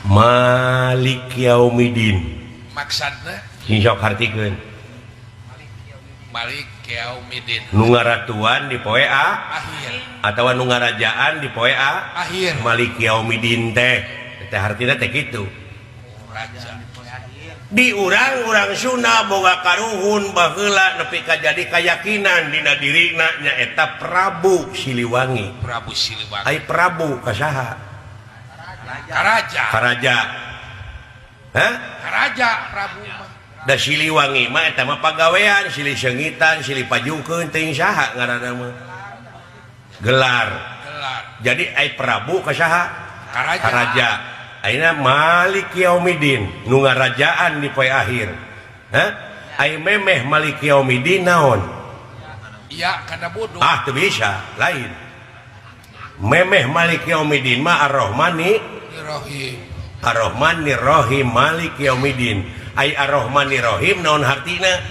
Malik Yaumidin maksudna sing sok hartikeun Malik Yaumidin nu ngaratuan di poe akhir atawa nu ngarajaan di poe akhir Malik Yaumidin teh teh hartina teh kitu raja di urang-urang Sunda boga karuhun baheula nepi ka jadi kayakinan dina dirina nyaeta Prabu Siliwangi. Prabu Siliwangi ai Prabu ka saha? Karaja. Karaja. Hah? Karaja Prabu mah. Da Siliwangi mah eta mah pagawean, silih seungitan, silih pajukeun teuing saha ngaranna mah. Gelar. Gelar. Jadi ai Prabu ka saha? Karaja. Karaja. Ayeuna Malik Yaumidin nu ngarajaan di poe akhir. Hah? Ai memeh Malik Yaumidin naon? Iya, kana bodoh. Ah, teu bisa, lain. Memeh Malik Yaumidin mah Ar-Rahmani Rahim. Ar-Rahmani Rahim Malik Yaumidin. Ai Ar-Rahmani Rahim naon hartina?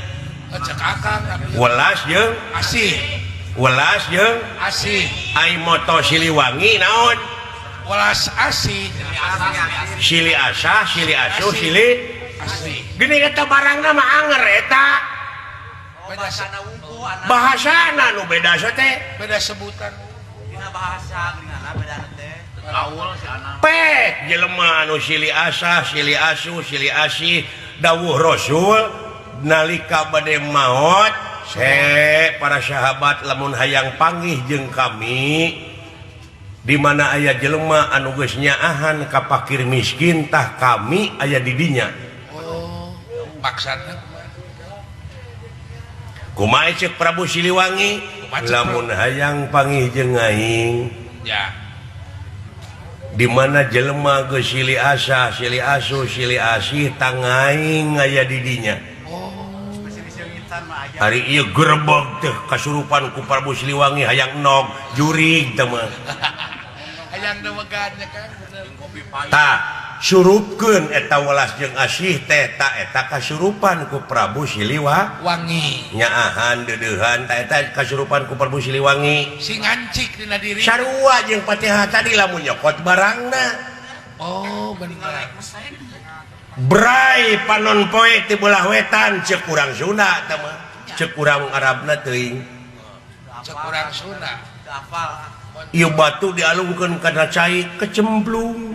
Cek akang welas jeung asih. Welas jeung asih. Ai moto Siliwangi naon? Welas asih. Sili asah, sili asuh, sili asih. Gini eta barangna mah anger eta. Bahasana nu beda teh. Beda sebutan. Dina bahasa geuningan beda teh. Kaul si anak. Pek jelema anu sili asah, sili asuh, sili asih dawuh Rasul nalika bade maot se para sahabat lamun hayang panggih jeung kami di mana aya jelema anu geus nyaahan ka fakir miskin tah kami aya di dinya. Oh, maksudna kumaha ceuk Prabu Siliwangi lamun hayang panggih jeung aing ya di mana jelema geus silih asah, silih asuh, silih asih tangaing aya di dinya. Oh, hari ieu gerebeg teh kasurupan ku Prabu Siliwangi hayang nog jurig teh mah. Hayang dewegan nya kan bener. Tah, surupkeun eta welas jeung asih teh ta eta kasurupan ku Prabu Siliwangi. Nyaahan deudeuhan ta eta kasurupan ku Prabu Siliwangi. Sing ngancik dina diri. Sarua jeung Fatihah tadi lamun nyokot barangna. Oh, bener. Bray panon poe ti belah wetan ceuk urang Sunda teh mah. Ceuk urang Arabna teuing. Ceuk urang Sunda. Hafal. Ieu batu dialungkeun kana cai kecemplung.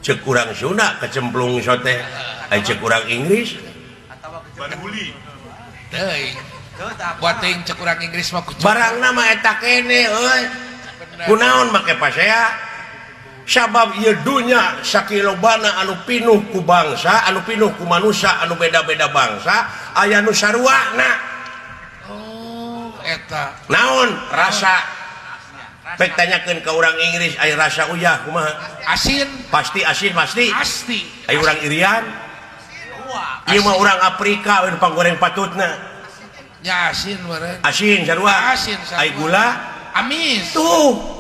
Ceuk urang Sunda kecemplung sote. Ai ceuk urang Inggris baruli. Teuing. Buat teuing ceuk urang Inggris mah kucing. Barangna mah eta kene euy. Kunaon make pasea? Sabab ieu dunya sakilobana anu pinuh ku bangsa, anu pinuh ku manusia, anu beda-beda bangsa, aya nu saruana. Oh, eta. Naon rasa? Pek tanyakeun ka urang Inggris aya rasa uyah kumaha? Asin. Pasti asin pasti. Pasti. Aya urang Irian. Ieu mah urang Afrika we panggoreng patutna. Nya asin meureun. Asin sarua. Asin sarua. Ai gula amis. Tuh.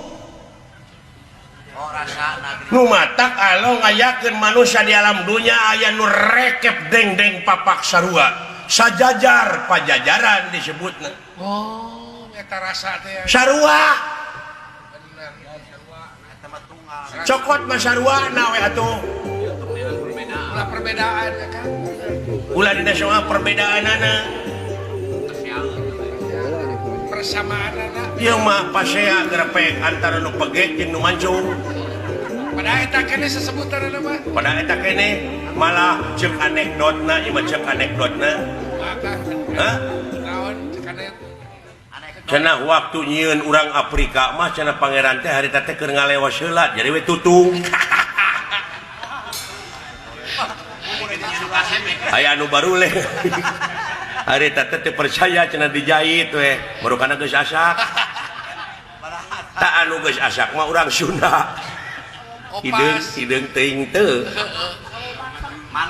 Nu matak alo ngayakeun manusia di alam dunya aya nu rekep dengdeng papak sarua. Sajajar pajajaran disebutna. Oh, eta rasa teh. Sarua. Bener. Cokot mah sarua na we atuh. Ulah perbedaan ya kan. Ulah dina soal perbedaanana. Persamaanana. Ieu mah pasea grepek antara nu pegek jeung nu mancung. Pada eta keneh sesebutanna mah. Pada eta keneh malah ceuk anekdotna, ieu mah ceuk anekdotna. Hah? Naon ceuk anekdot? Cenah waktu nyieun urang Afrika mah cenah pangeran teh harita teh keur ngalewas heula jadi we tutung. Aya anu baruleh. Harita teh teu percaya cenah dijahit we, barukana geus asak. Tak anu geus asak mah urang Sunda. Hideung hideung teuing teu.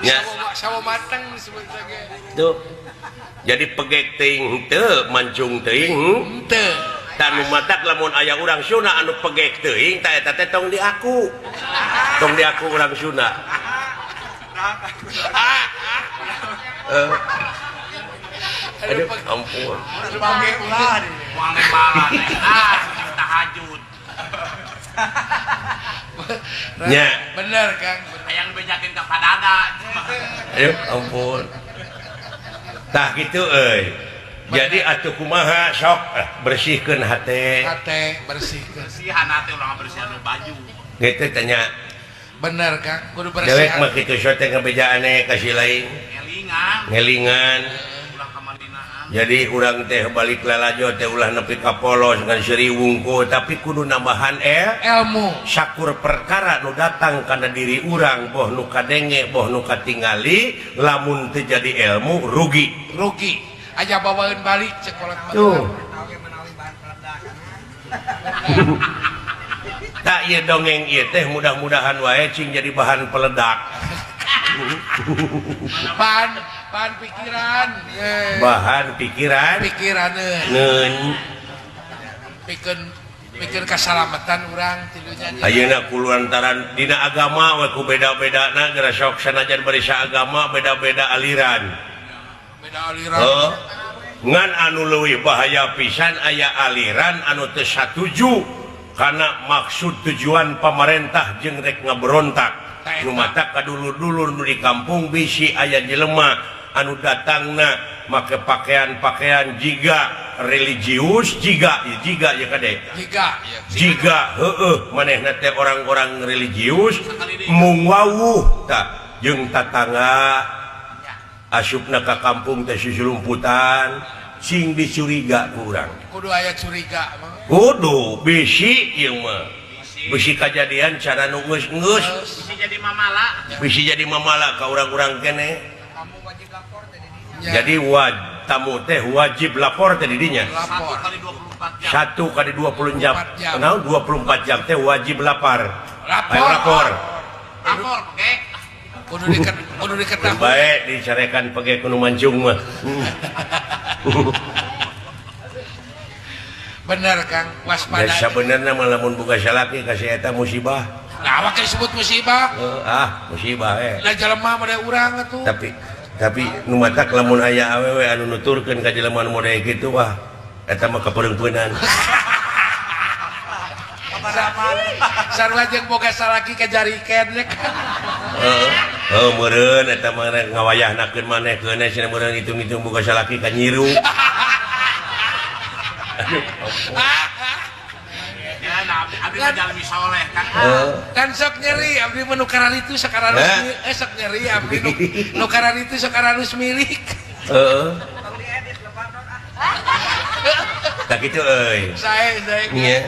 Nya sawo mateng disebut ge. Tuh. Jadi pegek teuing teu, mancung teuing henteu. Tah nu matak lamun aya urang Sunda anu pegek teuing tah eta teh tong diaku. Tong diaku urang Sunda. Aduh, ampun. Pegek ulah di. Moal nembalan. Ah, tahajud. Nya. Bener Kang. Hayang dibejakeun ka padada. Aduh ampun. Tah kitu euy. Jadi atuh kumaha sok bersihkeun hate. Hate bersihkeun. Bersihan hate ulah bersihan baju. Gitu tanya. Bener Kang, kudu bersihan. Dewek mah kitu sok teh ngabejaane ka si lain. Ngelingan. Ngelingan. Ulah kamalinaan. Jadi urang teh balik lalajo teh ulah nepi ka polos ngan seuri wungkul tapi kudu nambahan ilmu. Sakur perkara nu datang kana diri urang boh nu kadenge boh nu katingali lamun teu jadi ilmu rugi. Rugi. Aja bawaeun balik cek kolot mah. Tuh. Tak ieu dongeng ieu teh mudah-mudahan wae cing jadi bahan peledak. Bahan pikiran. Bahan pikiran. Pikiran neun. Pikeun kasalamatan urang tilunya. Ayeuna kulantaran dina agama we ku beda-bedana geura sok sanajan bari saagama beda-beda aliran. Beda aliran. Ngan anu leuwih bahaya pisan aya aliran anu teu satuju kana maksud tujuan pamarentah jeung rek ngaberontak. Nu mata kadulur-dulur nu di kampung bisi aya jelema anu datangna make pakaian-pakaian jiga religius jiga jiga ya kade jiga ya jiga heueuh manehna teh orang-orang religius mung wawuh tah jeung tatangga asupna ka kampung teh susulumputan sing dicuriga ku urang kudu aya curiga mah kudu bisi ieu mah bisi kajadian cara nu geus-geus bisi jadi mamala bisi jadi mamala ka urang-urang keneh. Jadi tamu teh wajib lapor teh didinya. 1 kali 24 jam. Naon 24 jam teh wajib lapar. Lapor. Lapor. Lapor pege. Kudu diketahui. Bae dicarekan pege kudu mancung mah. Bener Kang, waspada. Ya sabenerna mah lamun boga salaki ka si eta musibah. Nah, awak disebut musibah. Musibah eh. Lah jelema mah urang atuh. Tapi nu matak lamun aya awewe anu nuturkeun ka jelema nu model kitu wah eta mah kapeureumpeunan. Sarua jeung boga salaki ka jariken nya kan. Heuh, meureun eta mah ngawayahnakeun maneh keuneh cenah meureun hitung-hitung boga salaki ka nyiru. Ya, nah, abdi mah jalmi soleh kan. Kan sok nyeri abdi mah nu kararitu sakaralus sok nyeri abdi nu kararitu sakaralus milik. Heeh. Tak kitu euy. Sae sae. Nya.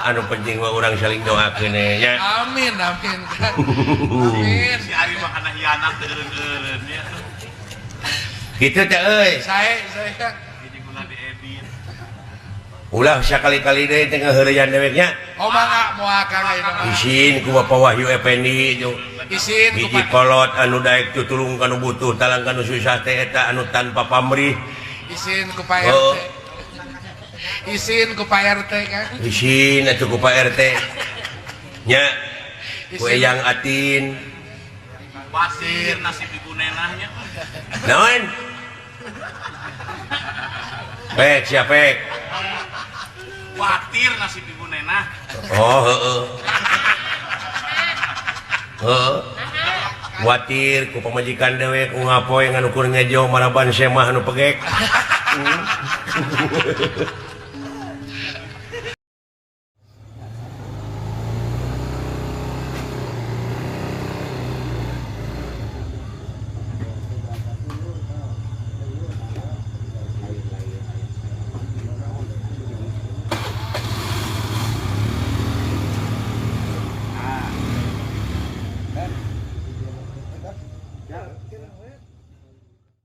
Anu penting mah urang saling doakeun nya. Amin amin kan. Amin. Si Ari mah kana hianat teu eureun-eureun nya. Kitu teh euy. Sae sae Kang. Ulah sakali-kali deui teh ngaheureyan deweknya. Oh mangga moal Kang ayeuna mah. Isin ku Bapak Wahyu Effendi itu. Isin ku hiji kolot anu daek tutulung ka nu butuh talang ka nu susah teh eta anu tanpa pamrih. Isin ku Pak RT. Isin ku Pak RT Kang. Isin atuh ku Pak RT. Nya. Ku Eyang Atin. Basir nasib ibu nenahnya. Naon? Pek siapa pek? Khawatir nasib ibu nenah. Oh heeh. Heeh. Khawatir ku pamajikan dewek ku ngapoe nganukur ngejo maraban semah anu pegek.